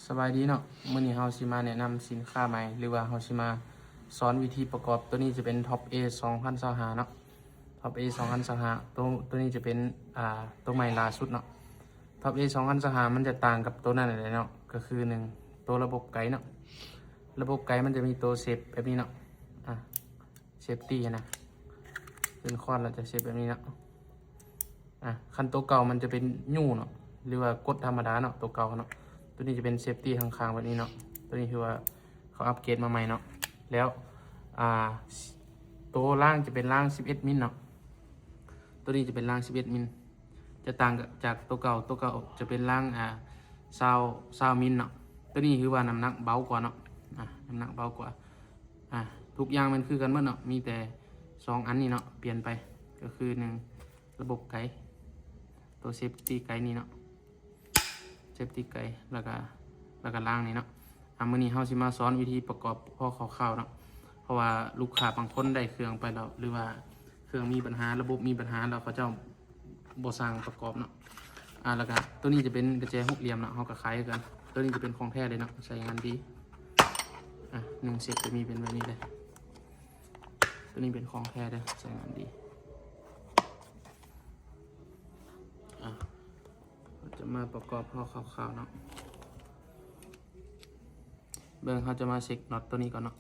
ສະບາຍດີເນາະ, ມື້ນີ້ເຮົາຊິມາແນະນຳສິນຄ້າໃໝ່ ຫຼືວ່າເຮົາຊິມາສອນວິທີປະກອບ. ໂຕນີ້ຈະເປັນ Top A ສອງພັນຊາວຫ້າເນາະ, Top A ສອງພັນຊາວຫ້າ. ໂຕ ໂຕນີ້ຈະເປັນ ອ່າ ໂຕໃໝ່ລ່າສຸດເນາະ. Top A ສອງພັນຊາວຫ້າມັນຈະຕ່າງກັບໂຕນັ້ນແຫຼະເນາະ, ກໍຄືໜຶ່ງ ໂຕລະບົບໄກເນາະ. ລະບົບໄກມັນຈະມີໂຕເຊບແບບນີ້ເນາະ, ອ່າ ເຊບຕີ້ນະ, ເປັນຄອນແລ້ວຈະເຊບແບບນີ້ເນາະ. ອ່າ ຄັນໂຕເກົ່າມັນຈະເປັນຍູ້ເນາະ ຫຼືວ່າກົດທຳມະດາເນາະ, ໂຕເກົ່າເນາະ. ໂຕນີ້ຈະເປັນເຊບຕີ້ຂ້າງໆແບບນີ້ເນາະ. ໂຕນີ້ຖືວ່າເຂົາອັບເກຣດມາໃໝ່ເນາະ. ແລ້ວ ອ່າ ໂຕລາງຈະເປັນລາງສິບເອັດມິນເນາະ, ໂຕນີ້ຈະເປັນລາງສິບເອັດມິນ. ຈະຕ່າງຈາກໂຕເກົ່າ, ໂຕເກົ່າຈະເປັນລາງ ອ່າ ຊາວ ຊາວມິນເນາະ. ໂຕນີ້ຖືວ່ານ້ຳໜັກເບົາກວ່າເນາະ, ອ່າ ນ້ຳໜັກເບົາກວ່າ. ອ່າ ທຸກຢ່າງແມ່ນຄືກັນໝົດເນາະ, ມີແຕ່ສອງອັນນີ້ເນາະ ປ່ຽນໄປ ກໍຄືໜຶ່ງ ລະບົບໄກ, ໂຕເຊບຕີ້ໄກນີ້ເນາະ, ເຊບຕີ້ໄກ ແລ້ວກະ ແລ້ວກະລາງນີ້ເນາະ. ອ່າ ມື້ນີ້ເຮົາຊິມາສອນວິທີປະກອບພໍຄ່າວໆເນາະ, ເພາະວ່າລູກຄ້າບາງຄົນໄດ້ເຄື່ອງໄປແລ້ວ ຫຼືວ່າເຄື່ອງມີບັນຫາ, ລະບົບມີບັນຫາແລ້ວ ເຂົາເຈົ້າບໍ່ຊ່າງປະກອບເນາະ. ອ່າ ແລ້ວກະໂຕນີ້ຈະເປັນກະແຈຫົກຫຼ່ຽມເນາະ, ເຮົາກະຂາຍຄືກັນ. ໂຕນີ້ຈະເປັນຂອງແທ້ເລີຍເນາະ, ໃຊ້ງານດີ. ອ່າ ໜຶ່ງເຊັດຈະມີເປັນແບບນີ້ເລີຍ, ໂຕນີ້ເປັນຂອງແທ້ເດີ, ໃຊ້ງານດີ. ອ່າ ເຮົາຈະມາປະກອບພໍຄ່າວໆເນາະ. ເບິ່ງ ເຮົາຈະມາເຊັກນັອດໂຕນີ້ກ່ອນເນາະ.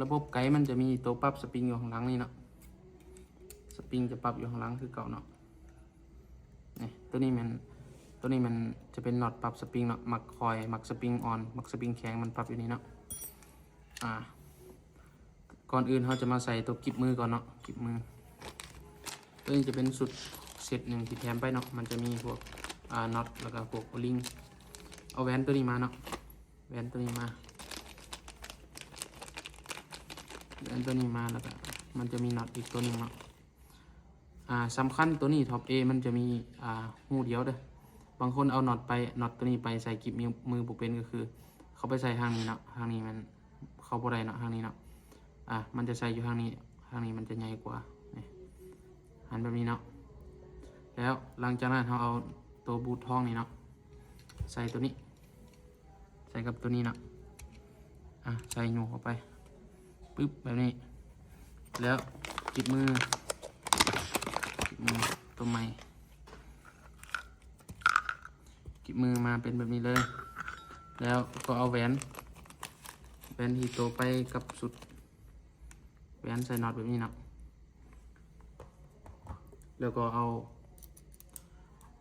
ລະບົບໄກມັນຈະມີໂຕປັບສະປຣິງຢູ່ຂ້າງຫຼັງນີ້ເນາະ, ສະປຣິງຈະປັບຢູ່ຂ້າງຫຼັງຄືເກົ່າເນາະ. ນີ້ ໂຕນີ້ແມ່ນ ໂຕນີ້ແມ່ນຈະເປັນນັອດປັບສະປຣິງເນາະ, ມັກຄ່ອຍ ມັກສະປຣິງອ່ອນ ມັກສະປຣິງແຂງ ມັນປັບຢູ່ນີ້ເນາະ. ອ່າ ກ່ອນອື່ນເຮົາຈະມາໃສ່ໂຕກິບມືກ່ອນເນາະ, ກິບມື. ໂຕນີ້ຈະເປັນຊຸດເຊັດໜຶ່ງທີ່ແຖມໄປເນາະ, ມັນຈະມີພວກ ອ່າ ນັອດ ແລ້ວກະພວກໂອລິງ. ເອົາແຫວນໂຕນີ້ມາເນາະ, ແຫວນໂຕນີ້ມາ ແຫວນໂຕນີ້ມາ ແລ້ວກະມັນຈະມີນັອດອີກໂຕໜຶ່ງເນາະ. ອ່າ ສຳຄັນໂຕນີ້ Top A ມັນຈະມີ ອ່າ ຮູດຽວເດີ. ບາງຄົນເອົານັອດໄປ ນັອດໂຕນີ້ໄປໃສ່ກິບມື ມືບໍ່ເປັນ, ກໍຄືເຂົາໄປໃສ່ທາງນີ້ເນາະ, ທາງນີ້ມັນເຂົ້າບໍ່ໄດ້ເນາະ, ທາງນີ້ເນາະ. ອ່າ ມັນຈະໃສ່ຢູ່ທາງນີ້, ທາງນີ້ມັນຈະໃຫຍ່ກວ່າ. ນີ້ ຫັນແບບນີ້ເນາະ. ແລ້ວຫຼັງຈາກນັ້ນເຮົາເອົາໂຕບູດທອງນີ້ເນາະ ໃສ່ໂຕນີ້ ໃສ່ກັບໂຕນີ້ເນາະ. ອ່ະ ໃສ່ຫຍຸກເຂົ້າໄປ ປຶບ ແບບນີ້. ແລ້ວກິບມື ກິບມືໂຕໃໝ່ ກິບມືມາເປັນແບບນີ້ເລີຍ. ແລ້ວກໍເອົາແຫວນ ແຫວນທີ່ໂຕໄປກັບຊຸດ ແຫວນໃສ່ນັອດແບບນີ້ເນາະ. ແລ້ວກໍເອົາ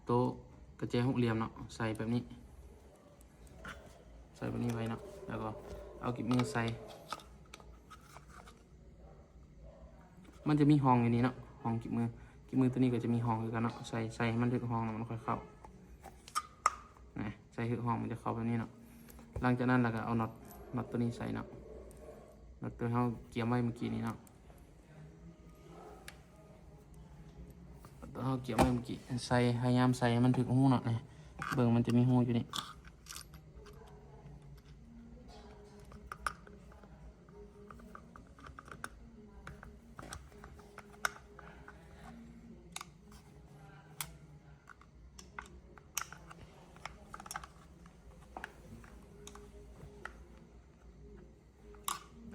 ໂຕກະແຈຫົກຫຼ່ຽມເນາະ ໃສ່ແບບນີ້ ໃສ່ແບບນີ້ໄວ້ເນາະ. ແລ້ວກໍເອົາກິບມືໃສ່ ມັນຈະມີຮ່ອງຢູ່ນີ້ເນາະ ຮ່ອງກິບມື. ກິບມືໂຕນີ້ກໍຈະມີຮ່ອງຄືກັນເນາະ, ໃສ່ ໃສ່ໃຫ້ມັນຖືກຮ່ອງແລ້ວມັນຄ່ອຍເຂົ້າ. ນະ ໃສ່ຖືກຮ່ອງມັນຈະເຂົ້າແບບນີ້ເນາະ. ຫຼັງຈາກນັ້ນລະກະເອົານັອດ ນັອດໂຕນີ້ໃສ່ເນາະ, ນັອດໂຕເຮົາກຽມໄວ້ມື້ກີ້ນີ້ເນາະ. ເຮົາກຽມໄວ້ມື້ກີ້ ໃສ່ ພະຍາຍາມໃສ່ໃຫ້ມັນຖືກຮູເນາະ. ນີ້ ເບິ່ງ ມັນຈະມີຮູຢູ່ນີ້.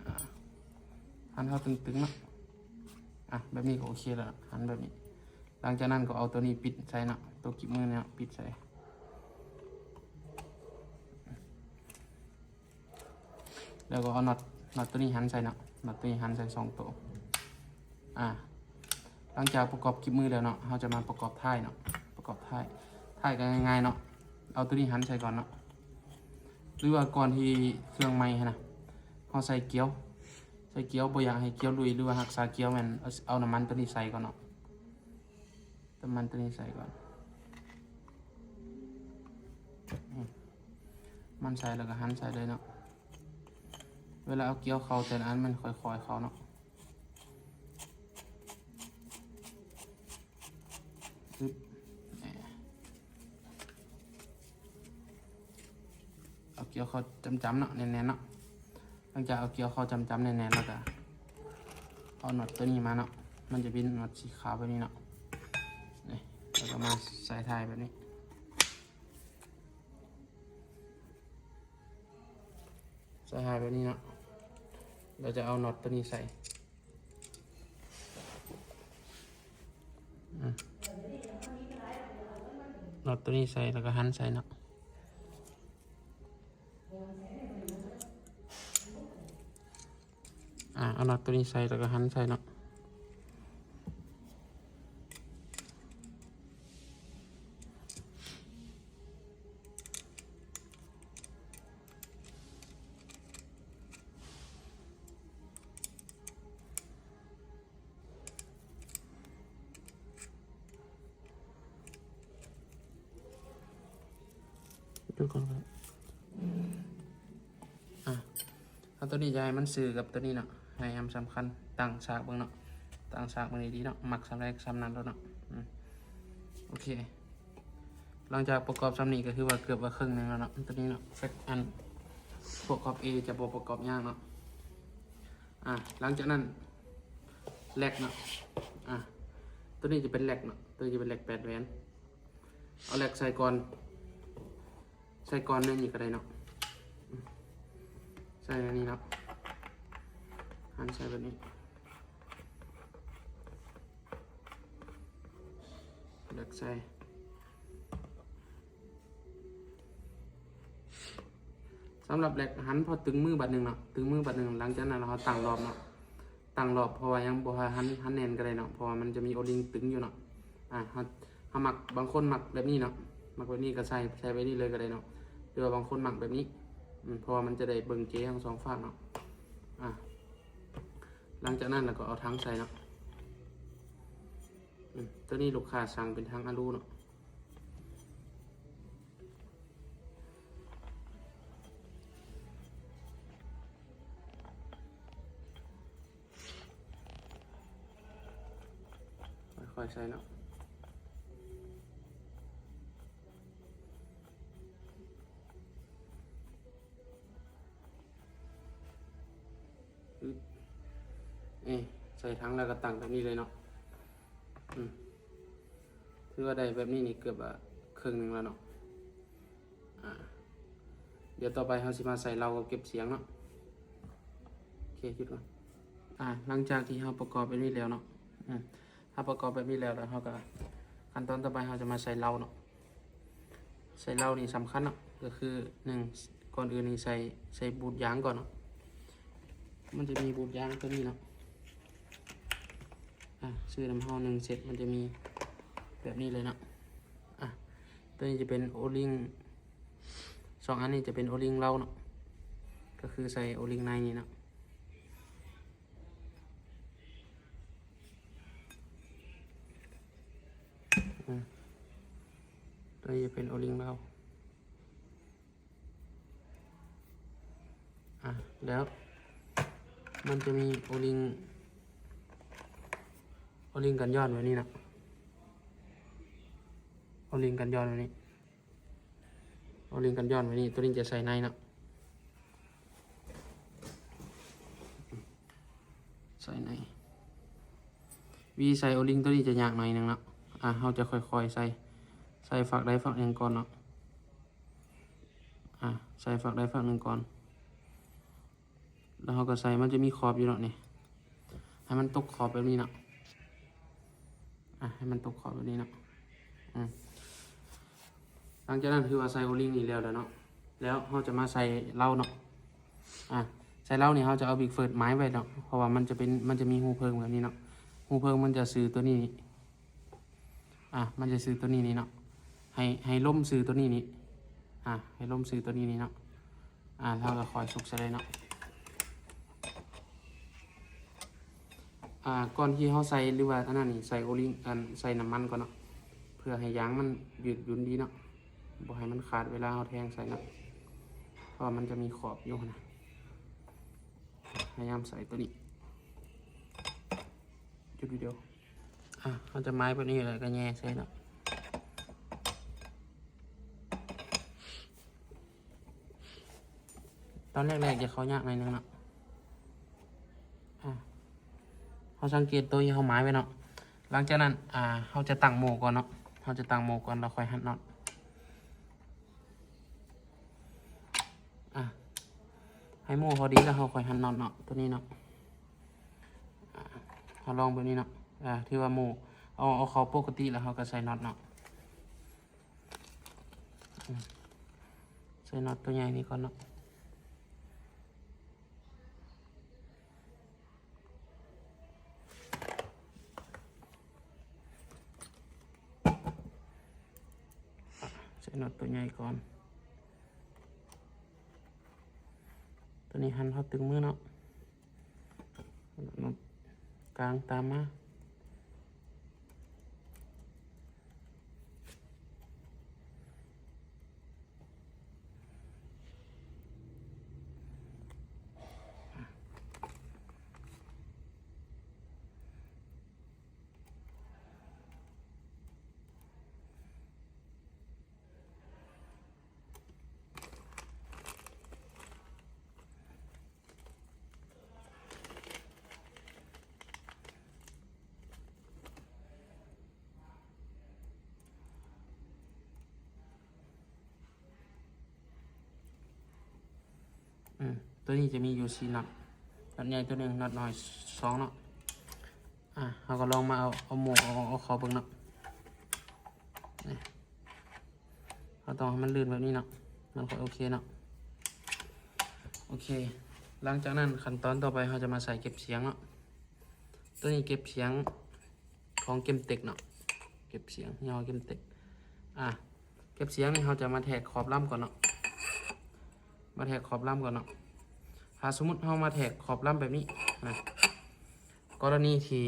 ອ່າ ຫັນເຮົາຕຶງໆເນາະ. ອ່ະ ແບບນີ້ກໍໂອເຄແລ້ວ ຫັນແບບນີ້. ຫຼັງຈາກນັ້ນກໍເອົາໂຕນີ້ປິດໃສ່ເນາະ, ໂຕກິບມືນີ້ເນາະ ປິດໃສ່. ແລ້ວກໍເອົານັອດ ນັອດໂຕນີ້ຫັນໃສ່ເນາະ, ນັອດໂຕນີ້ຫັນໃສ່ສອງໂຕ. ອ່າ ຫຼັງຈາກປະກອບກິບມືແລ້ວເນາະ, ເຮົາຈະມາປະກອບທ້າຍເນາະ, ປະກອບທ້າຍ. ທ້າຍກໍງ່າຍໆເນາະ, ເອົາໂຕນີ້ຫັນໃສ່ກ່ອນເນາະ. ຫຼືວ່າກ່ອນທີ່ເຄື່ອງໄໝ້ຫັ້ນນະ ເຮົາໃສ່ກຽວ, ໃສ່ກຽວ ບໍ່ຢາກໃຫ້ກຽວລຸຍ ຫຼືວ່າຮັກສາກຽວ ແມ່ນເອົາ ເອົານ້ຳມັນໂຕນີ້ໃສ່ກ່ອນເນາະ, ນ້ຳມັນໂຕນີ້ໃສ່ກ່ອນ. ອືມ ມັນໃສ່ແລ້ວກໍຫັນໃສ່ເລີຍເນາະ. ເວລາເອົາກຽວເຂົ້າແຕ່ລະອັນ ມັນຄ່ອຍໆເຂົ້າເນາະ. ປຶບ ເອົາກຽວເຂົ້າຈ້ຳໆເນາະ ແໜ້ນໆເນາະ. ຫຼັງຈາກເອົາກຽວເຂົ້າຈ້ຳໆແໜ້ນໆແລ້ວກະເອົານັອດໂຕນີ້ມາເນາະ, ມັນຈະເປັນນັອດສີຂາວແບບນີ້ເນາະ. ເອົາມາໃສ່ທ້າຍແບບນີ້ ໃສ່ທ້າຍແບບນີ້ເນາະ. ເຮົາຈະເອົານັອດໂຕນີ້ໃສ່ ອາ ນັອດໂຕນີ້ໃສ່ ແລ້ວກໍຫັນໃສ່ເນາະ. ອາ ເອົານັອດໂຕນີ້ໃສ່ ແລ້ວກໍຫັນໃສ່ເນາະ. ອາ ເອົາໂຕນີ້ຈະໃຫ້ມັນຊື່ກັບໂຕນີ້ເນາະ ໃຫ້ຄຳສຳຄັນ ຕັ້ງສາກເບິ່ງເນາະ ຕັ້ງສາກເບິ່ງດີໆເນາະ ມັກສ່ຳໃດສ່ຳນັ້ນໂລດເນາະ. ອືມ ໂອເຄ ຫຼັງຈາກປະກອບສ່ຳນີ້ກໍຄືວ່າເກືອບວ່າເຄິ່ງໜຶ່ງແລ້ວເນາະ ໂຕນີ້ເນາະ. ເຊັດອັນ ພວກກອບເອຈະບໍ່ປະກອບຍາກເນາະ. ອາ ຫຼັງຈາກນັ້ນ ແລັກເນາະ ອາ ໂຕນີ້ຈະເປັນແລັກເນາະ ໂຕນີ້ຈະເປັນແລັກແປດແຫວນ. ເອົາແລັກໃສ່ກ່ອນ ໃສ່ກ່ອນໃນນີ້ກໍໄດ້ເນາະ ໃສ່ໃນນີ້ເນາະ ຫັນໃສ່ແບບນີ້ ແລັກໃສ່. ສຳລັບແລັກຫັນ ພໍຕຶງມືບາດໜຶ່ງເນາະ ຕຶງມືບາດໜຶ່ງ ຫຼັງຈາກນັ້ນເຮົາຕັ້ງລອບເນາະ. ຕັ້ງລອບ ເພາະວ່າຍັງບໍ່ໃຫ້ຫັນ ຫັນແໜ້ນກໍໄດ້ເນາະ ເພາະວ່າມັນຈະມີໂອລິງຕຶງຢູ່ເນາະ. ອາ ເຮົາ ເຮົາມັກ ບາງຄົນມັກແບບນີ້ເນາະ ມັກແບບນີ້ກໍໃສ່ ໃສ່ແບບນີ້ເລີຍກໍໄດ້ເນາະ ຫຼືວ່າບາງຄົນມັກແບບນີ້ ອືມ ເພາະວ່າມັນຈະໄດ້ເບິ່ງເກທັງສອງຟາກເນາະ. ອາ ຫຼັງຈາກນັ້ນລະກໍເອົາຖັງໃສ່ເນາະ. ອືມ ໂຕນີ້ລູກຄ້າສັ່ງເປັນຖັງອາລູເນາະ. ຄ່ອຍໆໃສ່ເນາະ ອືມ ເອີ ໃສ່ຖັງແລ້ວກໍຕັ້ງແບບນີ້ເລີຍເນາະ. ອືມ ຖືວ່າໄດ້ແບບນີ້ນີ້ເກືອບວ່າເຄິ່ງໜຶ່ງແລ້ວເນາະ. ອາ ດຽວຕໍ່ໄປເຮົາຊິມາໃສ່ເລົາກັບເກັບສຽງເນາະ. ໂອເຄ ຢຸດກ່ອນ. ອາ ຫຼັງຈາກທີ່ເຮົາປະກອບແບບນີ້ແລ້ວເນາະ ອືມ ເຮົາປະກອບແບບນີ້ແລ້ວ ແລ້ວເຮົາກໍ ຂັ້ນຕອນຕໍ່ໄປເຮົາຈະມາໃສ່ເລົາເນາະ. ໃສ່ເລົານີ້ສຳຄັນເນາະ ກໍຄື ໜຶ່ງ ກ່ອນອື່ນນີ້ໃສ່ ໃສ່ບູດຢາງກ່ອນເນາະ. ມັນຈະມີບູດຢາງຕົວນີ້ເນາະ ອາ ຊື້ນຳເຮົາ ໜຶ່ງ ເຊັດ ມັນຈະມີແບບນີ້ເລີຍເນາະ. ອາ ຕົວນີ້ຈະເປັນໂອລິງ ສອງອັນນີ້ຈະເປັນໂອລິງເລົາເນາະ ກໍຄືໃສ່ໂອລິງໃນນີ້ເນາະ. ອາ ຕົວນີ້ຈະເປັນໂອລິງເລົາ. ອາ ແລ້ວມັນຈະມີໂອລິງ ໂອລິງກັນຍ້ອນແບບນີ້ເນາະ ໂອລິງກັນຍ້ອນແບບນີ້ ໂອລິງກັນຍ້ອນແບບນີ້ ຕົວນີ້ຈະໃສ່ໃນເນາະ ໃສ່ໃນ. ວິທີໃສ່ໂອລິງຕົວນີ້ຈະຍາກໜ້ອຍໜຶ່ງເນາະ ອາ ເຮົາຈະຄ່ອຍໆໃສ່ ໃສ່ຟາກໃດຟາກໜຶ່ງກ່ອນເນາະ. ອາ ໃສ່ຟາກໃດຟາກໜຶ່ງກ່ອນ ແລ້ວເຮົາກໍໃສ່ ມັນຈະມີຂອບຢູ່ເນາະ ນີ້ ໃຫ້ມັນຕົກຂອບແບບນີ້ເນາະ ອາ ໃຫ້ມັນຕົກຂອບແບບນີ້ເນາະ. ອືມ ຫຼັງຈາກນັ້ນຄືວ່າໃສ່ໂອລິງນີ້ແລ້ວແລ້ວເນາະ ແລ້ວເຮົາຈະມາໃສ່ເລົາເນາະ. ອາ ໃສ່ເລົານີ້ເຮົາຈະເອົາບິກເຟີດໝາຍໄວ້ເນາະ ເພາະວ່າມັນຈະເປັນ ມັນຈະມີຮູເພິ່ງແບບນີ້ເນາະ ຮູເພິ່ງມັນຈະຊື່ຕົວນີ້ ອາ ມັນຈະຊື່ຕົວນີ້ນີ້ເນາະ ໃຫ້ ໃຫ້ລົມຊື່ຕົວນີ້ນີ້ ອາ ໃຫ້ລົມຊື່ຕົວນີ້ນີ້ເນາະ. ອາ ເຮົາກໍຄ່ອຍສຸກໃສ່ເລີຍເນາະ. ອາ ກ່ອນທີ່ເຮົາໃສ່ ຫຼືວ່າອັນນັ້ນນີ້ ໃສ່ໂອລິງ ອັນ ໃສ່ນ້ຳມັນກ່ອນເນາະ ເພື່ອໃຫ້ຢາງມັນຢືດຫຍຸ້ນດີເນາະ ບໍ່ໃຫ້ມັນຂາດເວລາເຮົາແທງໃສ່ເນາະ ເພາະວ່າມັນຈະມີຂອບຢູ່ຫັ້ນນະ. ພະຍາຍາມໃສ່ຕົວນີ້ ຢຸດວິດີໂອ. ອາ ເຮົາຈະໝາຍແບບນີ້ ແລ້ວກໍແຍ່ໃສ່ເນາະ. ຕອນແລກໆຈະເຂົ້າຍາກໜ້ອຍໜຶ່ງເນາະ. ອາ ເຮົາສັງເກດໂຕທີ່ເຮົາໝາຍໄວ້ເນາະ. ຫຼັງຈາກນັ້ນ ອາ ເຮົາຈະຕັ້ງໂມ່ກ່ອນເນາະ. ເຮົາຈະຕັ້ງໂໝ້ກ່ອນ ແລ້ວຄ່ອຍຮັດນັອດ. ອາ ໃຫ້ໂມ່ພໍດີແລ້ວເຮົາຄ່ອຍຮັດນັອດເນາະ ໂຕນີ້ເນາະ. ອາ ເຮົາລອງແບບນີ້ເນາະ. ອາ ຖືວ່າໂມ່ ເອົາ ເອົາເຂົ້າປົກກະຕິແລ້ວເຮົາກໍໃສ່ນັອດເນາະ. ອາ ໃສ່ນັອດໂຕໃຫຍ່ນີ້ກ່ອນເນາະ. ໃສ່ນັອດໂຕໃຫຍ່ກ່ອນ. ໂຕນີ້ຫັນເຮົາຕຶງມືເນາະ. ກາງຕາມມາ. ອືມ ໂຕນີ້ຈະມີຢູ່ສີ່ນັອດ ນັອດໃຫຍ່ໂຕໜຶ່ງ ນັອດນ້ອຍສອງເນາະ. ອາ ເຮົາກໍລອງມາເອົາ ເອົາໝວກເອົາ ເອົາເຂົ້າເບິ່ງເນາະ. ນີ້ ເຮົາຕ້ອງໃຫ້ມັນລື່ນແບບນີ້ເນາະ ມັນຄ່ອຍໂອເຄເນາະ. ໂອເຄ ຫຼັງຈາກນັ້ນຂັ້ນຕອນຕໍ່ໄປເຮົາຈະມາໃສ່ເກັບສຽງເນາະ. ໂຕນີ້ເກັບສຽງຂອງເກມເຕັກເນາະ ເກັບສຽງ ຍີ່ຫໍ້ເກມເຕັກ. ອາ ເກັບສຽງນີ້ເຮົາຈະມາແທກຂອບລຳກ່ອນເນາະ ມາແທກຂອບລຳກ່ອນເນາະ. ຖ້າສົມມຸດເຮົາມາແທກຂອບລຳແບບນີ້ນະ ກໍລະນີທີ່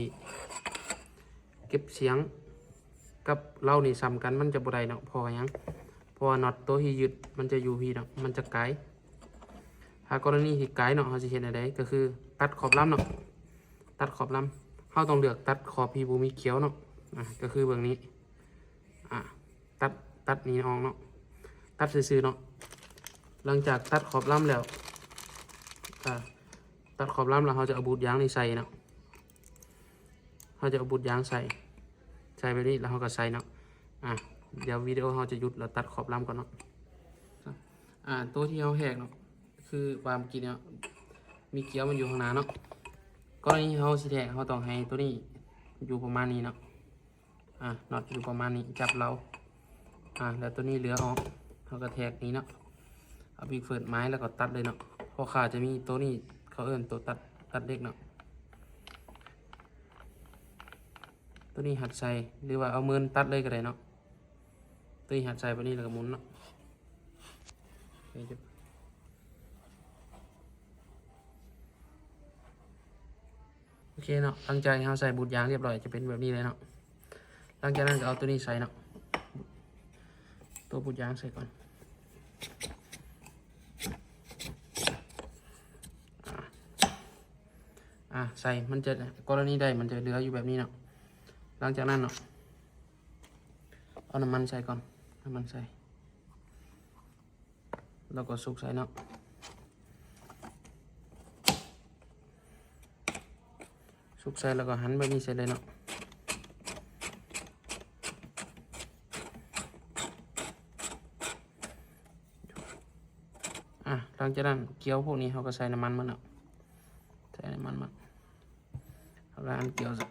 ເກັບສຽງກັບເລົານີ້ສ່ຳກັນ ມັນຈະບໍ່ໄດ້ເນາະ. ເພາະວ່າຫຍັງ? ເພາະວ່ານັອດໂຕທີ່ຍຶດມັນຈະຢູ່ພີ້ເນາະ ມັນຈະກາຍ. ຖ້າກໍລະນີທີ່ກາຍເນາະ ເຮົາຊິເຮັດແນວໃດ? ກໍຄືຕັດຂອບລຳເນາະ ຕັດຂອບລຳ. ເຮົາຕ້ອງເລືອກຕັດຂອບທີ່ບໍ່ມີກຽວເນາະ. ອາ ກໍຄືເບື້ອງນີ້ ອາ ຕັດ ຕັດນີ້ອອກເນາະ ຕັດຊື່ໆເນາະ. ຫຼັງຈາກຕັດຂອບລຳແລ້ວ ອາ ຕັດຂອບລຳແລ້ວ ເຮົາຈະເອົາບູດຢາງນີ້ໃສ່ເນາະ ເຮົາຈະເອົາບູດຢາງໃສ່ ໃສ່ແບບນີ້ ແລ້ວເຮົາກໍໃສ່ເນາະ. ອາ ດຽວວິດີໂອເຮົາຈະຢຸດ ແລ້ວຕັດຂອບລຳກ່ອນເນາະ. ອາ ໂຕທີ່ເຮົາແທກເນາະ ຄືວ່າເມື່ອກີ້ເນາະ ມີກຽວມັນຢູ່ຂ້າງໜ້າເນາະ. ກໍລະນີເຮົາຊິແທກ ເຮົາຕ້ອງໃຫ້ໂຕນີ້ຢູ່ປະມານນີ້ເນາະ. ອາ ນັອດຢູ່ປະມານນີ້ ຈັບເລົາ. ອາ ແລ້ວໂຕນີ້ເຫຼືອອອກ ເຮົາກໍແທກນີ້ເນາະ ເອົາປິກເຟີດໝາຍ ແລ້ວກໍຕັດເລີຍເນາະ. ພໍ່ຄ້າຈະມີໂຕນີ້ ເຂົາເອີ້ນໂຕຕັດ ຕັດເຫຼັກເນາະ. ໂຕນີ້ຮັດໃສ່ ຫຼືວ່າເອົາມືຕັດເລີຍກໍໄດ້ເນາະ. ໂຕນີ້ຮັດໃສ່ແບບນີ້ ແລ້ວກໍໝູນເນາະ. ໂອເຄເນາະ ຫຼັງຈາກທີ່ເຮົາໃສ່ບູດຢາງຮຽບຮ້ອຍ ຈະເປັນແບບນີ້ເລີຍເນາະ. ຫຼັງຈາກນັ້ນກໍເອົາໂຕນີ້ໃສ່ເນາະ ໂຕບູດຢາງໃສ່ກ່ອນ. ອາ ອາ ໃສ່ ມັນຈະ ກໍລະນີໃດມັນຈະເຫຼືອຢູ່ແບບນີ້ເນາະ. ຫຼັງຈາກນັ້ນເນາະ ເອົານ້ຳມັນໃສ່ກ່ອນ ນ້ຳມັນໃສ່ ແລ້ວກໍສຸກໃສ່ເນາະ ສຸກໃສ່ແລ້ວກໍຫັນແບບນີ້ໃສ່ເລີຍເນາະ. ອາ ຫຼັງຈາກນັ້ນກຽວພວກນີ້ເຮົາກໍໃສ່ນ້ຳມັນມັນເນາະ ໃສ່ນ້ຳມັນມັນ ເຮົາກໍຫັນກຽວໃສ່.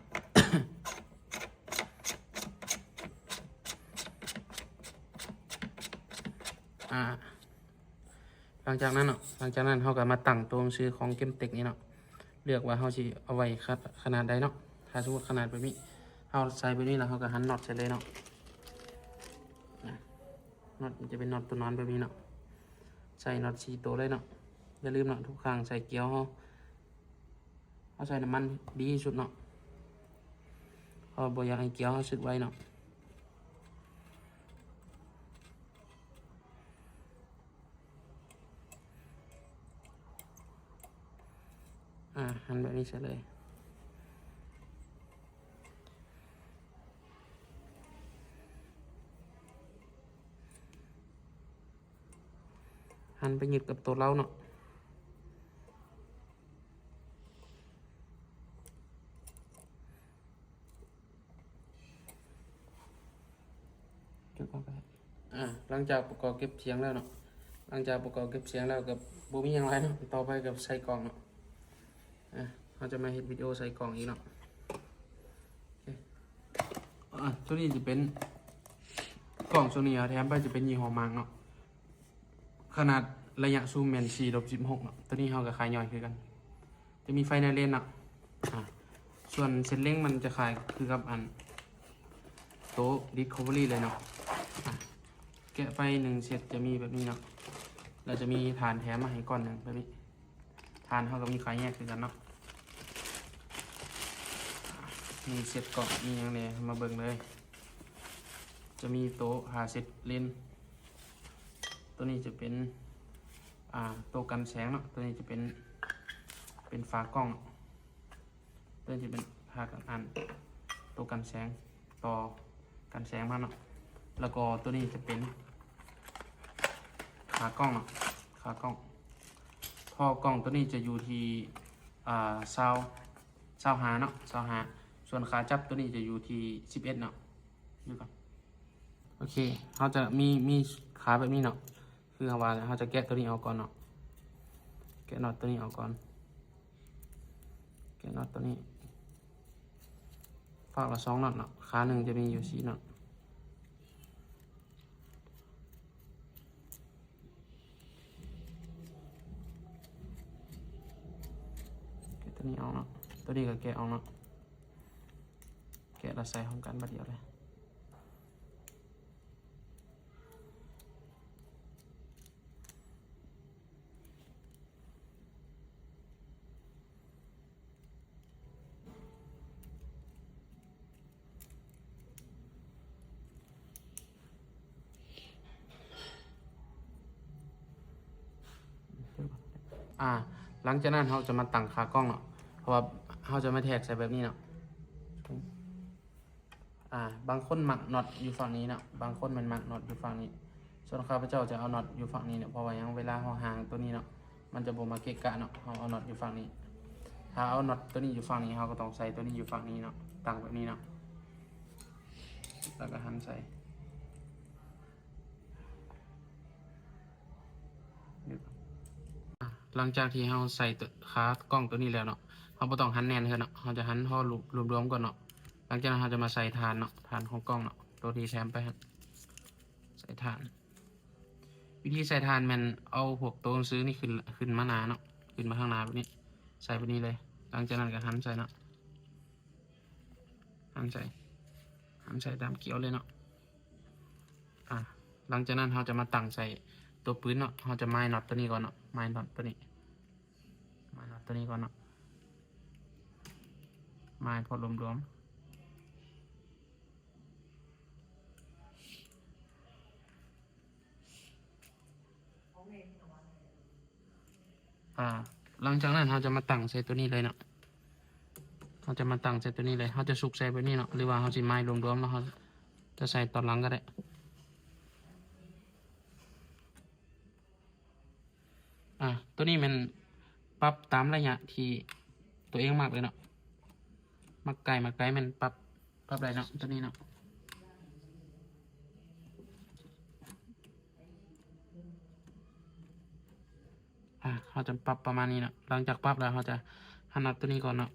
ອາ ຫຼັງຈາກນັ້ນເນາະ ຫຼັງຈາກນັ້ນເຮົາກໍມາຕັ້ງຕົວໜັງສືຂອງເກມເຕັກນີ້ເນາະ ເລືອກວ່າເຮົາຊິເອົາໄວ້ຂະ ຂະໜາດໃດເນາະ. ຖ້າສົມມຸດຂະໜາດແບບນີ້ ເຮົາໃສ່ແບບນີ້ແລ້ວ ເຮົາກໍຫັນນັອດໃສ່ເລີຍເນາະ. ອາ ນັອດມັນຈະເປັນນັອດຕົວນອນແບບນີ້ເນາະ ໃສ່ນັອດສີ່ໂຕເລີຍເນາະ. ຢ່າລືມເນາະ ທຸກຄັ້ງໃສ່ກຽວເຮົາ ເຮົາໃສ່ນ້ຳມັນດີທີ່ສຸດເນາະ ເພາະບໍ່ຢາກໃຫ້ກຽວເຮົາສຶກໄວເນາະ. ອາ ຫັນແບບນີ້ໃສ່ເລີຍ ຫັນໄປຍຶດກັບໂຕເລົາເນາະ. ເກັບກ່ອນກໍໄດ້. ອ່າ ຫຼັງຈາກປະກອບເກັບສຽງແລ້ວເນາະ, ຫຼັງຈາກປະກອບເກັບສຽງແລ້ວກໍບໍ່ມີຫຍັງຫຼາຍເນາະ, ຕໍ່ໄປກໍໃສ່ກ່ອງເນາະ. ອ່າ ເຮົາຈະມາເຮັດວິດີໂອໃສ່ກ່ອງອີກເນາະ. ໂອເຄ ອ່າ ຕົວນີ້ຈະເປັນ ກ່ອງໂຊນີ ເຮົາແຖມໄປຈະເປັນຍີ່ຫໍ້ມາກເນາະ, ຂະໜາດໄລຍະຊູມແມ່ນສີ່ລົບສິບຫົກເນາະ. ຕົວນີ້ເຮົາກໍຂາຍຍ່ອຍຄືກັນ. ຈະມີໄຟໃນເລນເນາະ. ອ່າ ສ່ວນເສັ້ນເລັງມັນຈະຄ້າຍຄືກັບອັນໂຕ Discovery ເລີຍເນາະ. ອ່າ ແກະໄຟໜຶ່ງເຊັດຈະມີແບບນີ້ເນາະ, ແລ້ວຈະມີຖານແຖມມາໃຫ້ກ້ອນໜຶ່ງແບບນີ້. ຖານເຮົາກໍມີຂາຍແຍກຄືກັນເນາະ. ມີເຊັດກ້ອງ ມີຫຍັງແດ່ ມາເບິ່ງເລີຍ. ຈະມີໂຕ ຫ້າເຊັດເລນ. ຕົວນີ້ຈະເປັນ ອ່າ ໂຕກັນແສງເນາະ, ຕົວນີ້ຈະເປັນ ເປັນຝາກ້ອງ, ຕົວນີ້ຈະເປັນຝາກັນ ອັນ ໂຕກັນແສງ ຕໍ່ກັນແສງມາເນາະ, ແລ້ວກໍຕົວນີ້ຈະເປັນຂາກ້ອງເນາະ, ຂາກ້ອງ. ທໍ່ກ້ອງຕົວນີ້ຈະຢູ່ທີ່ ອ່າ ຊາວ ຊາວຫ້າເນາະ, ຊາວຫ້າ. ສ່ວນຂາຈັບຕົວນີ້ຈະຢູ່ທີ່ສິບເອັດເນາະ. ເດີກ່ອນ. ໂອເຄ ເຮົາຈະມີ ມີຂາແບບນີ້ເນາະ, ຄືເຮົາວ່າເຮົາຈະແກະຕົວນີ້ອອກກ່ອນເນາະ, ແກະນັອດຕົວນີ້ອອກກ່ອນ, ແກະນັອດຕົວນີ້. ຟາກລະສອງນັອດເນາະ, ຂາໜຶ່ງຈະມີຢູ່ສີ່ນັອດ. ແກະຕົວນີ້ອອກເນາະ, ຕົວນີ້ກໍແກະອອກເນາະ. ແກະແລ້ວໃສ່ພ້ອມກັນບາດດຽວເລີຍ. ອ່າ ຫຼັງຈາກນັ້ນເຮົາຈະມາຕັ້ງຂາກ້ອງເນາະ, ເພາະວ່າເຮົາຈະມາແທກໃສ່ແບບນີ້ເນາະ. ອ່າ ບາງຄົນມັກນັອດຢູ່ຝັ່ງນີ້ເນາະ, ບາງຄົນແມ່ນມັກນັອດຢູ່ຝັ່ງນີ້. ສ່ວນຂ້າພະເຈົ້າຈະເອົານັອດຢູ່ຝັ່ງນີ້ເນາະ, ເພາະວ່າຫຍັງ ເວລາເຮົາຫາງຕົວນີ້ເນາະ ມັນຈະບໍ່ມາເກະກະເນາະ, ເຮົາເອົານັອດຢູ່ຝັ່ງນີ້. ຖ້າເອົານັອດຕົວນີ້ຢູ່ຝັ່ງນີ້ ເຮົາກໍຕ້ອງໃສ່ຕົວນີ້ຢູ່ຝັ່ງນີ້ເນາະ, ຕັ້ງແບບນີ້ເນາະ ແລ້ວກໍຫັນໃສ່. ຫຼັງຈາກທີ່ເຮົາໃສ່ຂາກ້ອງຕົວນີ້ແລ້ວເນາະ, ເຮົາບໍ່ຕ້ອງຫັນແໜ້ນເທື່ອເນາະ, ເຮົາຈະຫັນພໍລວມໆກ່ອນເນາະ. ຫຼັງຈາກນັ້ນເຮົາຈະມາໃສ່ຖານເນາະ, ຖານຂອງກ້ອງເນາະ, ໂຕທີ່ແຖມໄປຫັ້ນ ໃສ່ຖານ. ວິທີໃສ່ຖານແມ່ນເອົາພວກໂຕໜັງສືນີ້ຂຶ້ນ ຂຶ້ນມາໜ້າເນາະ, ຂຶ້ນມາທາງໜ້າແບບນີ້, ໃສ່ແບບນີ້ເລີຍ. ຫຼັງຈາກນັ້ນກໍຫັນໃສ່ເນາະ, ຫັນໃສ່ ຫັນໃສ່ຕາມກ້ຽວເລີຍເນາະ. ອ່າ ຫຼັງຈາກນັ້ນເຮົາຈະມາຕັ້ງໃສ່ຕົວປືນເນາະ, ເຮົາຈະໝາຍນັອດຕົວນີ້ກ່ອນເນາະ, ໝາຍນັອດຕົວນີ້ ໝາຍນັອດຕົວນີ້ກ່ອນເນາະ, ໝາຍພໍລວມໆ. ອ່າ ຫຼັງຈາກນັ້ນເຮົາຈະມາຕັ້ງໃສ່ຕົວນີ້ເລີຍເນາະ, ເຮົາຈະມາຕັ້ງໃສ່ຕົວນີ້ເລີຍ. ເຮົາຈະສຸກໃສ່ແບບນີ້ເນາະ ຫຼືວ່າເຮົາຊິໝາຍລວມໆ ແລ້ວເຮົາຈະໃສ່ຕອນຫຼັງກໍໄດ້. ອ່າ ຕົວນີ້ແມ່ນປັບຕາມໄລຍະທີ່ຕົວເອງມັກເລີຍເນາະ, ມັກໃກ້ມັກໄກແມ່ນປັບ ປັບໄດ້ເນາະ ຕົວນີ້ເນາະ. ອ່າ ເຮົາຈະປັບປະມານນີ້ເນາະ. ຫຼັງຈາກປັບແລ້ວ ເຮົາຈະຫັນນັອດຕົວນີ້ກ່ອນເນາະ,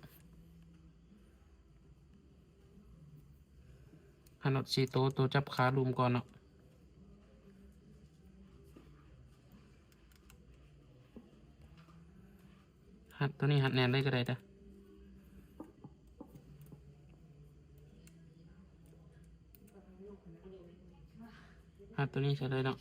ຫັນນັອດສີ່ໂຕ ໂຕຈັບຂາລຸ່ມກ່ອນເນາະ. ຮັດຕົວນີ້ ຮັດແໜ້ນເລີຍກໍໄດ້ເດີ. ຮັດຕົວນີ້ໃສ່ເລີຍເນາະ.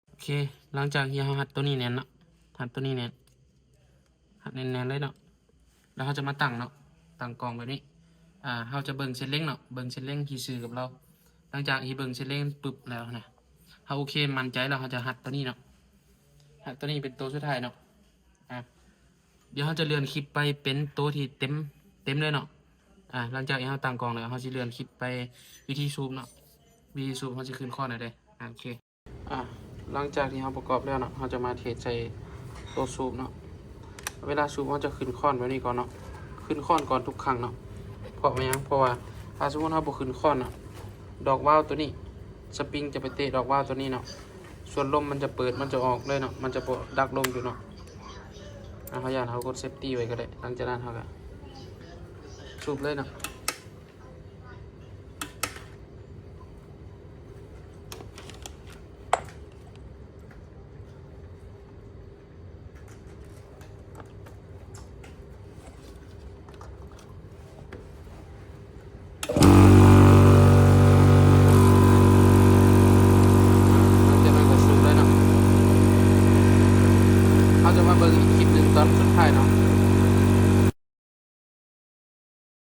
ໂອເຄ ຫຼັງຈາກທີ່ເຮົາຮັດຕົວນີ້ແໜ້ນເນາະ, ຮັດຕົວນີ້ແໜ້ນ ຮັດແໜ້ນໆເລີຍເນາະ, ແລ້ວເຮົາຈະມາຕັ້ງເນາະ, ຕັ້ງກ້ອງແບບນີ້. ອ່າ ເຮົາຈະເບິ່ງເສັ້ນເລັງເນາະ, ເບິ່ງເສັ້ນເລັງທີ່ຊື່ກັບເຮົາ. ຫຼັງຈາກທີ່ເບິ່ງເສັ້ນເລັງປຶບແລ້ວນະ, ເຮົາໂອເຄ ໝັ້ນໃຈແລ້ວ, ເຮົາຈະຮັດຕົວນີ້ເນາະ, ຮັດຕົວນີ້ເປັນຕົວສຸດທ້າຍເນາະ. ອ່າ ດຽວເຮົາຈະເລື່ອນຄລິບໄປເປັນໂຕທີ່ເຕັມ ເຕັມເລີຍເນາະ. ອ່າ ຫຼັງຈາກທີ່ເຮົາຕັ້ງກ້ອງແລ້ວ, ເຮົາຊິເລື່ອນຄລິບໄປວິທີສູບເນາະ, ວິທີສູບເຮົາຊິຂຶ້ນຄອນໃຫ້ເດ້. ອ່າ ໂອເຄ. ອ່າ ຫຼັງຈາກທີ່ເຮົາປະກອບແລ້ວເນາະ ເຮົາຈະມາເທໃສ່ໂຕສູບເນາະ. ເວລາສູບເຮົາຈະຂຶ້ນຄ້ອນແບບນີ້ກ່ອນເນາະ ຂຶ້ນຄ້ອນກ່ອນທຸກຄັ້ງເນາະ. ເພາະວ່າຫຍັງ? ເພາະວ່າຖ້າສົມມຸດເຮົາບໍ່ຂຶ້ນຄ້ອນເນາະ ດອກວາວໂຕນີ້ ສະປຣິງຈະໄປເຕະດອກວາວໂຕນີ້ເນາະ ສ່ວນລົມມັນຈະເປີດ ມັນຈະອອກເລີຍເນາະ ມັນຈະບໍ່ດັກລົງຢູ່ເນາະ. ອາ ເຮົາຢ້ານ ເຮົາກົດເຊຟຕີ້ໄວ້ກໍໄດ້. ຫຼັງຈາກນັ້ນເຮົາກໍສູບເລີຍເນາະ.